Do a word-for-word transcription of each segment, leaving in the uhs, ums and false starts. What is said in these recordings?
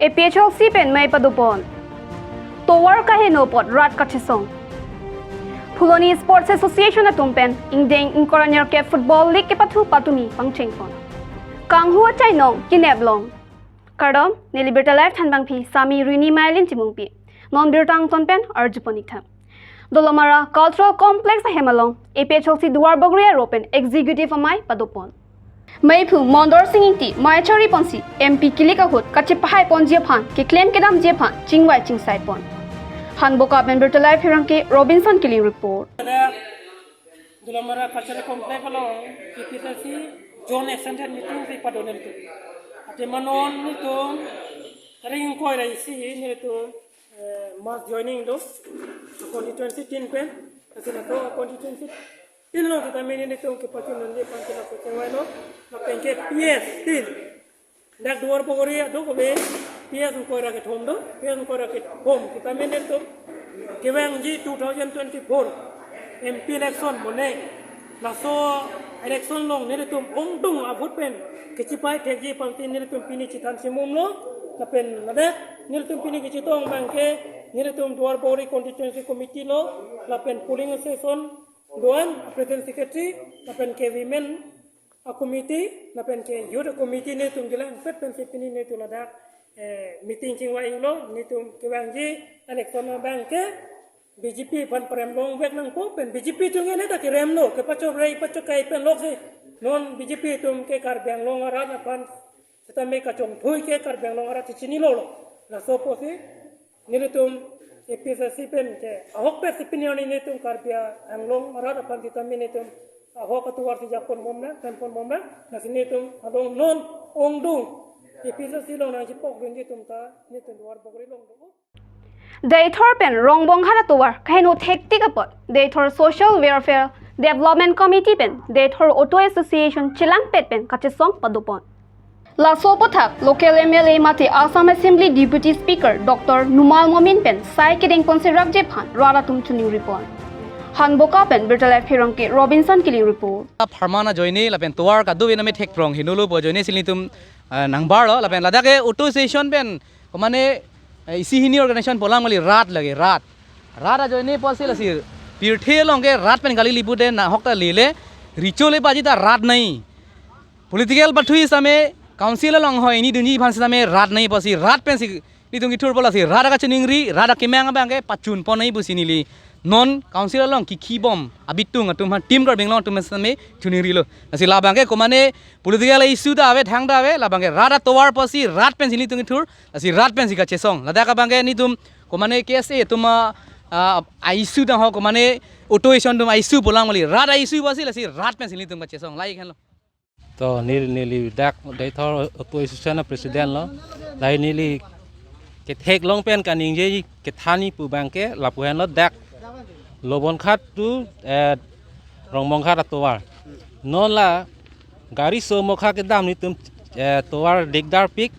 A P H L C pen mei padopon. Tovar kaheno apot rat kachesong. Phuloni Sports Association atum pen ingdeng ingkoi ra nerkep Football League kepathu patumi pangchengpon. Kanghu achainong kinep long. Kardom, neli Birta Live thanbangpi Sami Rini Mailin Timungpi. Non birta angton pen arjupon iktha. Dolamara Cultural Complex ahem along A P H L C Duar Bagori arlo pen Executive amei padopon. Meiphu Mondor Sing Ingti mei chariponsi M P kilik ahut kachepahaiponji aphan keklem kedamji aphan chingvai chingsaipon. Hanboka pen Birta Live pherangke Robinson Killing report. Dolamara Cultural Complex along A P H L C Zone Extended Meeting si padon nelitum. Ate ma non nelitum tarik ingkoi ra isi nelitum eh, mass joining do, constituency tin pen, kasi laso constituency tin along sitame nelitum kepachun nangji aphan ke laso chingvailo, lapen ke P S tin. Dak Duar Bagori aduk kave P S ingkoi ra kethom do, P S ingkoi ra kethom sitame nelitum kevangji two thousand twenty-four M P election mone. Laso election along nelitum ongdung a-vote pen kechipai thekji aphansi nelitum pini chethan chimumlo, lapen ladak nelitum pini kechetong abangke nelitum Duar Bagori Constituency Committee lo, lapen polling station do-an, President Secretary, lapen ke Women a-Committee, lapen ke Youth a-Committee nelitum dilang pet pensi pini nelitum ladak, eh, meeting chingvai-iklo, nelitum kevangji election abangke B J P aphan parem longvek nangpo pen B J P atum ke neta keremlo, kepachorei pachokai pen loksi. Non B J P atum ke Karbi Anglong arat aphan sitame kachongthui ke Karbi Anglong arat chechinilo lo. Laso apotsi nelitum A P H L C pen ke ahokpet si pini arni nelitum Karbi Anglong arat aphan sitame nelitum ahok atovar si japonbom nang, temponbom nang. Lasi nelitum along non ongdung A P H L C along nangchepokdunji atum ta nelitum Duar Bagori along do. Deithor pen Rongbonghat atovar kaheno thektik apot Deithor Social Welfare Development Committee pen Deithor Auto Association chelangpet pen kachesong padopon. Laso aputhak local M L A mate Assam Assembly Deputy Speaker Doctor Numal Momin pen sai kedengponsi rakji aphan rat atum chiningripon. Hanboka pen Birta Live pherangke Robinson Killing report. Pharman ajoine lapen tovar kadokave name thekprong henolo pu ajoine si nelitum, eh, nangbarlo lapen ladak ke auto association pen komane, eh, isi hini organization pu alam kali, rat lake, rat. Rat ajoine apotsi lasi pirthe along ke rat pen kali, lipu de nahok ta lele, recho le baji ta rat nai. Political pathu sitame council along hoi nidunji aphan sitame rat nai apotsi rat pensi nelitum kethurpo, lasi rat akachiningri, rat akemang abangke pachunpon nai pusi neli non council along kikhibom abitung atum aphan, Team Karbi Anglong atum sitame chiningrilo. Lasi labangke komane political issue ta ave, thang ta ave, labangke rat atovar apotsi rat pensi nelitum kethur, lasi rat pensi kachesong. Ladak abangke nelitum komane K S A atum a, a, a-issue dang ho, komane auto association atum a-issue pu alam kali, rat a-issue apotsi lasi rat pensi nelitum kachesong. Lahai henlo. To neli, neli dak Deithor Auto Association a-president lo. Lahai neli ketheklong pen kaningje kethanji pu abangke lapu henlo, dak Lobonghat to, eh, Rongbonghat atovar. Non la gari somokha kedam nelitum, eh, tovar dikdarpik.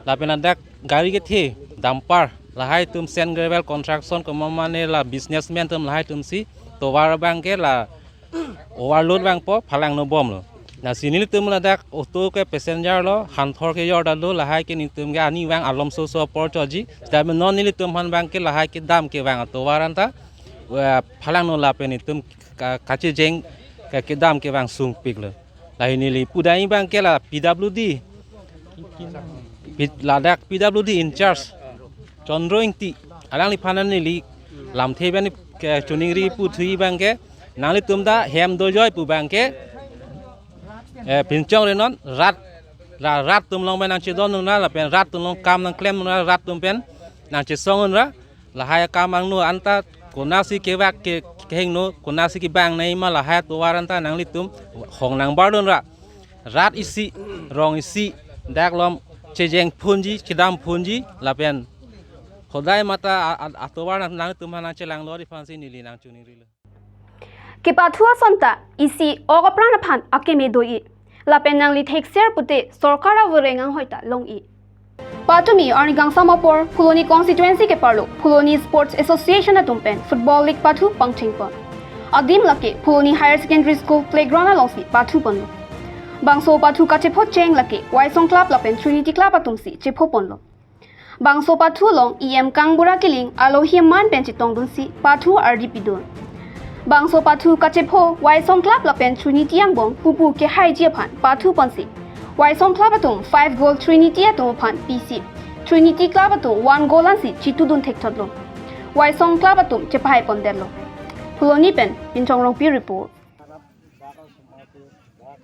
Lapen ladak gari kethe, dumper, lahai atum sand gravel construction komane la businessman atum lahai atumsi tovar abangke la overload vangpo, phalangnobomlo. Lasi nelitum ladak auto ke passenger lo, hanthor kejor ta do, lahai ke nelitum ke ani vang alom soso apor choji. Sitame non nelitum aphan abangke lahai kedam kevang atovar anta, eh, phalangno lapen nelitum ka-, kachejeng ke kedam kevang sungpiklo. Lahai neli pudai abangke la P W D, Pi-, ladak P W D in-charge Chandra Ingti, alangliphan neli lamthe pen ke chiningri puthui abangke, nanglitum ta hem dojoi pu abangke, eh, pinchongrenon, rat, ra-, rat atum along pen nangchedondunra, lapen rat atum along kam nangklemdunra, rat atum pen nangchesongdunra, lahai akam angno anta konatsi kevak ke, kehingno, konatsi kevang nai ma lahai atovar anta nanglitum hong nangbardunra. Rat isi, rong isi, dak alom chejeng phunji, chedam phunji, lapen hodai mata a-, a-, atovar nang, nangtum aphan nangchelanglori aphansi neli nangchiningrilo. Kepathu ason ta isi ok apran aphan akeme do-i. Lapen nangli thekser pute sorkar avoreng anghoi ta long-i. Patumi arni kangsam apor Phuloni constituency keparlo Phuloni Sports Association atum pen Football League pathu pangchengpon. Adim lake Phuloni Higher Secondary School playground alongsi pathuponlo. Bangso pathu kachephocheng lake Waisong Club lapen Trinity Club atumsi chephoponlo. Bangso pathu along E M Kangbura Killing alohi aman pen chetongdunsi pathu ardi pidun. Bangso pathu kachepho Waisong Club lapen Trinity angbong pupu kehaiji aphan pathu ponsi Waisong Club atum five goal, Trinity atum aphan pisi Trinity Club atum one goal ansi chitudun thekthotlo. Waisong Club atum chepahaipondetlo. Phuloni pen Pinchong Rongpi report. Harap batas sumatu bak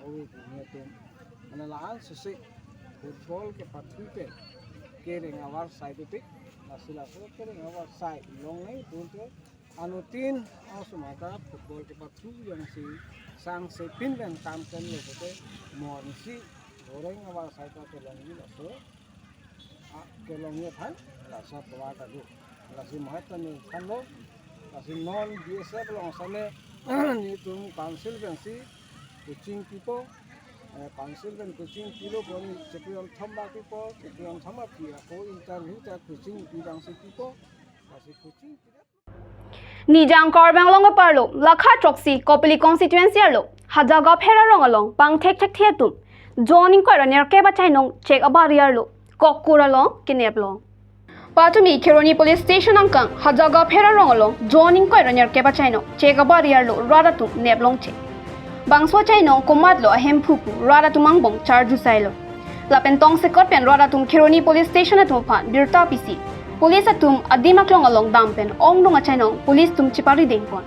awi dunia tum. Mana laan sisi football kepathu pen kereng avar sai dupik. Lasi laso kereng avar sai longle pulote anuttin asomata football kepathu jongsi sangse pin pen kam kenlo pulote monsi goreng avar sai ta kelongji laso, a, kelongji aphan laso tovar ta do. Lasi mohai ta neli thanlo. Lasi non B S F along same netum council pensi coaching pipo, eh, council pen coaching pilo pon chepuyonthom ba pipo, chepuyonthom ba pi ako interview ta coaching pi jongsi pipo. Lasi coaching pi Nijang Karbi Anglong aparlo lakha throksi Kopili constituency arlo Hajagaopher arong along pangthek thekthe atum June ingkoi ra nerkep achainong chek abari arlo Kokkur along kenep long. Patumi Kheroni Police Station angkang Hajagaopher arong along June ingkoi ra nerkep achainong chek abari arlo rat atum nep longche. Bangso achainong komatlo ahemphu pu rat atum angbong charju sailo. Lapen tongsekot pen rat atum Kheroni Police Station atum aphan birta pisi police atum adim aklong along dam pen ongdung achainong police atum chepari dengpon.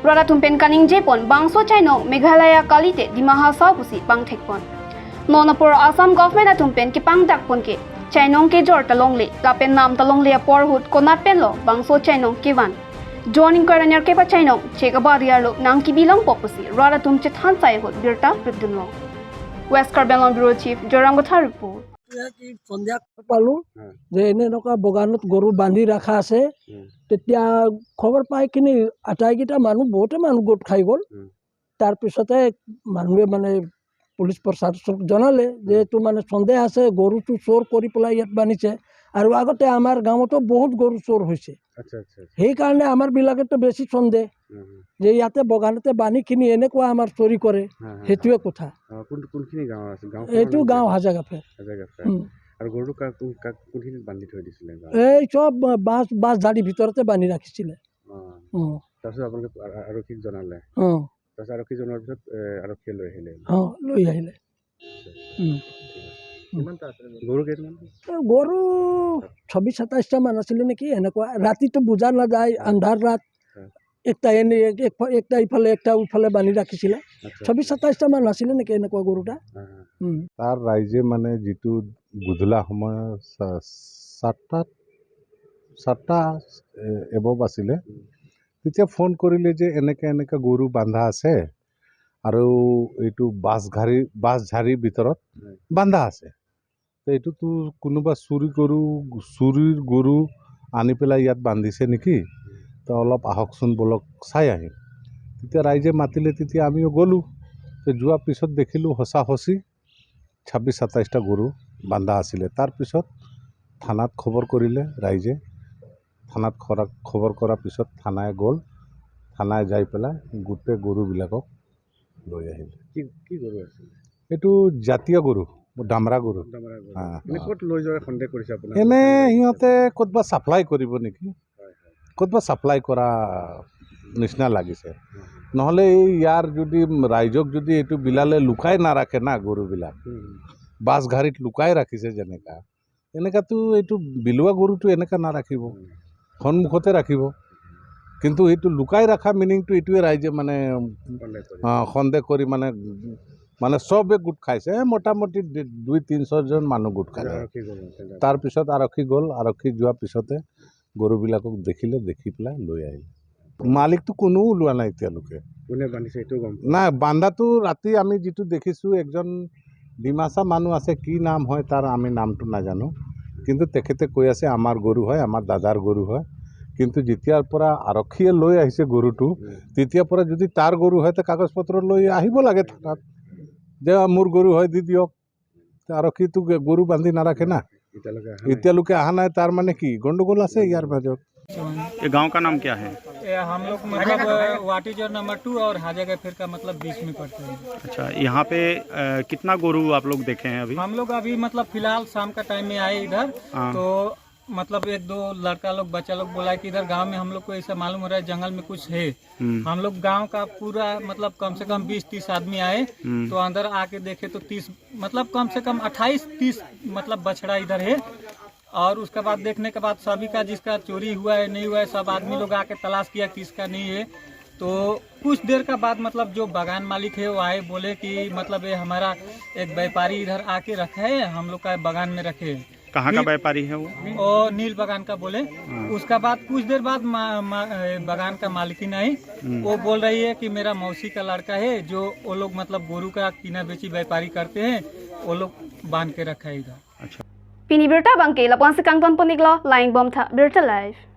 Rat atum pen kaningjepon bangso achainong Meghalaya kalite Dima Hasao pusi pangthekpon. Non apor Assam government atum pen kepangdakpon ke chainong kejor ta longle lapen nam ta longle apor ahut konat penlo bangso achainong kevan. June ingkoi ra nerkep achainong chek abari arlo nangkebi longpo pusi rat atum chethan sai ahut birta pripdunlong. West Karbi Anglong Bureau Chief Joyram Kathar report. এয়া কি সন্ধিয়া পালো হুম। যে এনে এনেকুৱা বাগানত গৰু বান্ধি ৰখা আছে। হুম। তেতিয়া খবৰ পাই কিনি আটাইকেইটা মানুহ, বহুতে মানুহ গোট খাই গ'ল। হুম। তাৰ পিছতে মানুহে মানে পুলিচ প্ৰশাসনক জনালে যে হুম। এইটো মানে সন্দেহ আছে, গৰুটো চোৰ কৰি পেলাই ইয়াত বান্ধিছে। আৰু আগতে আমাৰ গাঁৱতো বহুত গৰু চোৰ হৈছে। আচ্ছা, আচ্ছা, আচ্ছা। সেইকাৰণে আমাৰ বিলাকেতো বেছি সন্দেহ হুম, হুম। যে ইয়াতে বাগানতে বান্ধি কিনি এনেকুৱা আমাৰ চুৰি কৰে, হুম, হুম। সেইটোৱে কথা। অ, কোন-, কোনখিনি গাঁও আছে? গাঁওখনৰ এইটো নাম কি? গাঁও হাজাগাফেৰ। হাজাগাফেৰ। হুম। আৰু গৰুটো কা-, কোন-, কা-, কোনখিনিত বান্ধি থৈ দিছিলে গাঁৱত? এই চব বা-, বাঁচ, বাঁচ ঝাৰিৰ ভিতৰতে বান্ধি ৰাখিছিলে। অ। অ। তাৰপিছত আপোনালোকে আ-, আ-, আৰক্ষীক জনালে? অ। তাৰপিছত আৰক্ষী জনোৱাৰ পিছত, এ, আৰক্ষীয়ে লৈ আহিলে? অ, লৈ আহিলে। আচ্ছা, আচ্ছা। উম। ঠিক আছে। উম। কিমানটা আছিলে গৰু? গৰু কেইটামান? এ, গৰু ছাব্বিছ সাতাইছটা মান আছিলে নেকি, এনেকুৱা। ৰাতিটো বুজা নাযায়, হয়। আন্ধাৰ ৰাত। হয়। একটা এনে, এক, এক, একটা ইফালে, একটা উফালে বান্ধি ৰাখিছিলে। আচ্ছা, ছাব্বিছ আচ্ছা। সাতাইছটা মান আছিলে নেকি এনেকুৱা গৰুটা। হয়, হয়। উম। তাৰ ৰাইজে মানে যিটো গধূলা সময় চা-, সাতটাত, সাতটা, এ, এবভ আছিলে। উম। তেতিয়া ফোন কৰিলে যে এনেকে এনেকে গৰু বান্ধা আছে আৰু এইটো বাঁচ ঝাৰি, বাঁচ ঝাৰিৰ ভিতৰত হয়। বান্ধা আছে। তো এইটোতো কোনোবা চুৰি গৰু, চুৰিৰ গৰু আনি পেলাই ইয়াত বান্ধিছে নেকি? তো অলপ আহকচোন বলক চাই আহিম। তেতিয়া ৰাইজে মাতিলে, তেতিয়া আমিও গ'লোঁ। তো যোৱাৰ পিছত দেখিলোঁ সঁচা সঁচি ছাব্বিছ সাতাইছটা গৰু বান্ধা আছিলে। তাৰ পিছত থানাত খবৰ কৰিলে ৰাইজে। থানাত খৰা-, খবৰ কৰাৰ পিছত থানাই গ'ল। থানাই যাই পেলাই গোটেই গৰুবিলাকক লৈ আহিলে। কি, কি গৰু আছিলে? এইটো জাতীয় গৰু, দামৰা গৰু। দামৰা গৰু। হা, এনে হা। ক'ত লৈ যোৱাৰ সন্দেহ কৰিছে আপোনালোকে? এনে সিহঁতে ক'তবা ছাপ্লাই কৰিব নেকি? হয়, হয়। ক'তবা ছাপ্লাই কৰা নিচিনা লাগিছে। হুম, হুম। নহ'লে এই ইয়াৰ যদি ৰাইজক যদি এইটো বিলালে লুকাই নাৰাখে না গৰুবিলাক, হুম, হুম। বাছ গাড়ীত লুকাই ৰাখিছে যেনেকা, এনেকাতো এইটো বিলুৱা গৰুটো এনেকা নাৰাখিব, হুম। সন্মুখতে ৰাখিব। কিন্তু এইটো লুকাই ৰখা মিনিংটো এইটোৱে ৰাইজে মানে, সন্দেহ কৰি। অ, সন্দেহ কৰি মানে, মানে চবে গোট খাইছে। এ, মোটামুটি দু-, দুই তিনিশজন মানুহ গোট খালে। আৰক্ষী গ'ল, তেন্তে। তাৰ পিছত আৰক্ষী গ'ল, আৰক্ষী যোৱাৰ পিছতে গৰুবিলাকক দেখিলে, দেখি পেলাই লৈ আহিলে। মালিকটো কোনো ওলোৱা নাই এতিয়ালৈকে। কোনে বান্ধিছে এইটো গম পোৱা? নাই, বান্ধাটো ৰাতি আমি যিটো দেখিছোঁ, একজন ডিমাচা মানুহ আছে, কি নাম হয় তাৰ, আমি নামটো নাজানো, কিন্তু তেখেতে কৈ আছে, "আমাৰ গৰু হয়, আমাৰ দাদাৰ গৰু হয়।" কিন্তু যেতিয়াৰ পৰা আৰক্ষীয়ে লৈ আহিছে গৰুটো, উম। তেতিয়াৰ পৰা যদি তাৰ গৰু হয়, তে কাগজ পত্ৰ লৈ আহিব লাগে থানাত যে, "মোৰ গৰু হয়, দি দিয়ক।" তে আৰক্ষীটো গ-, গৰু বান্ধি নাৰাখে না। এতিয়ালৈকে অহা নাই। এতিয়ালৈকে অহা নাই, তাৰ মানে কি গণ্ডগোল আছে ইয়াৰ মাজত। ये गांव का नाम क्या है? ये हम लोग मतलब वाटी जोर नंबर टू और हाजागैफेर का मतलब बीच में पड़ते हैं। अच्छा, यहाँ पे अ, कितना गोरू आप लोग देखे हैं अभी? हम लोग अभी मतलब फिलहाल शाम का टाइम में आए इधर, हाँ। तो मतलब एक दो लड़का लोग, बच्चा लोग बोला कि इधर गांव में हम लोग को ऐसा मालूम हो रहा है जंगल में कुछ है। हम्म। हम लोग गांव का पूरा मतलब कम से कम बीस तीस आदमी आए, हम्म। तो अंदर आके देखे तो तीस, मतलब कम से कम अट्ठाईस तीस मतलब बछड़ा इधर है। और उसके बाद देखने के बाद सभी का, जिसका चोरी हुआ है नहीं हुआ है, सब आदमी लोग आके तलाश किया किसका नहीं है। तो कुछ देर का बाद मतलब जो बागान मालिक है वो आए, बोले कि मतलब ये हमारा एक व्यापारी इधर आके रखा है, हम लोग का बागान में रखे हैं। कहाँ का नील- व्यापारी है वो? और नील बागान का बोले। उसका बाद कुछ देर बाद मा, मा, ए, बागान का मालकिन आई, हम्म। वो बोल रही है कि मेरा मौसी का लड़का है, जो वो लोग मतलब गोरू का किना बेची व्यापारी करते हैं, वो लोग बांध के रखा है इधर। अच्छा। Pini birta abangke lapu-an si kangton pon-iklo, lang-ik bom tha Birta Live.